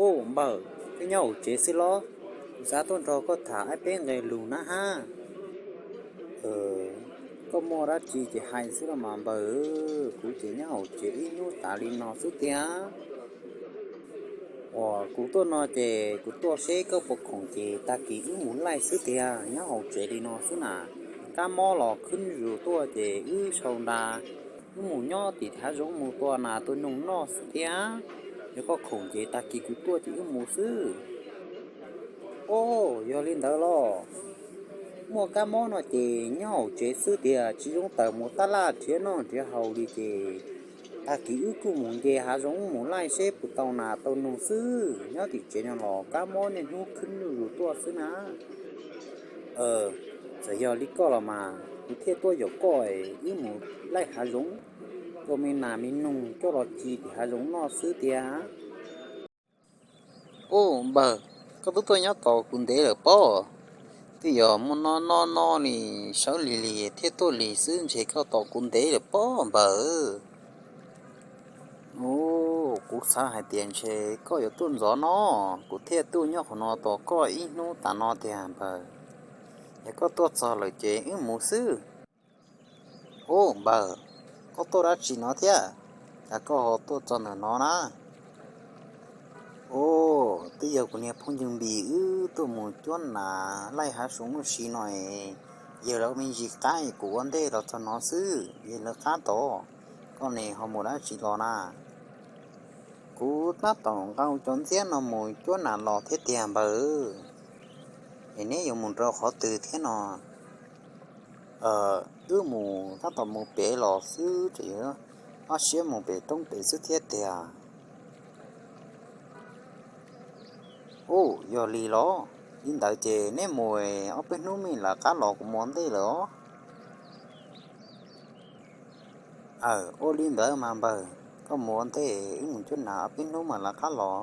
Ub npawg, koj nyob hauv tsev xwb los? Kuv xav tuaj nrog koj tham ob peb nqe lus na hab. Koj muaj dab tsi ces hais xwb los mas npawg. Kuv ces nyob hauv tsev ib hnub tas li no xwb tiag. Uas kuv tuaj no ces kuv tuaj seb koj puas khoom ces tag kis wb mus laij xwb tiag. Nyob hauv tsev li no xwb na, kab mob los khwb zuj zus tuaj ces wb sau nra, wb mus nyob tim hav zoov mus tua nas tua noog noj xwb tiag. Yog koj khoom ces tag kis kuv tuaj ces wb mus xwb. Ub, yog li ntawd los? Muaj kab mob no ces nyob hauv tsev xwb tiag, tsis zoo tawm mus tab laj nrhiav noj nrhiav haus li ces tag kis wb kuj mus nce hav zoov mus laij seb puas tau nas tau noog xwb. Nyob tim tsev no los kab mob niaj hnub khwb zuj zus tuaj xwb na. Txawm yog li koj los mas kuv thiaj tuaj yaum koj es wb mus laij hav zoov, tua me nas me noog coj los ci tim hav zoov noj xwb tiag. Ub npawg, koj twb tuaj nyob tos kuv ntev lawm pob. Twb yog muaj nob nob nob li, sawv lig lig thiaj tuaj lig xwb, ntshe koj tos kuv ntev lawm pob npawg. Ub, kuv xav hais tias ntshe koj yuav tuaj ntxov no, kuv thiaj tuaj nyob qhov no tos koj ib hnub tas no tiag npawg. Yog koj tuaj txog lawm ces wb mus xwb. Ub npawg, koj tuaj dab tsi no thiab, cas koj ho tuaj txog ntawm no na? Ub, twb yog kuv niag phooj ywg Npis wb tuaj mus cuab nas laij hav zoov ua si no es, yawg lawv me ntsis qab es kuv ua ntej los txog no xwb, yawg lawv qab tod, koj ne ho mus dab tsi los na? Kuv tab tom nqa cov ntxiab no mus cuab nas los thiab tiag npawg. Es neb yuav mus rau qhov twg thiab no? Wb mus tab tom mus pem los xwb, tseem yuav ob siab mus pem roob pem xwb thiab tiag. Ub, yog li los? Li ntawd ces neb mus ob peb hnub mam lawv qab los, kuv mus ua ntej lawm os. Aw, ua li ntawd mas npawg, koj mus ua ntej, wb mus cuab nas ob peb hnub mam lawv qab los.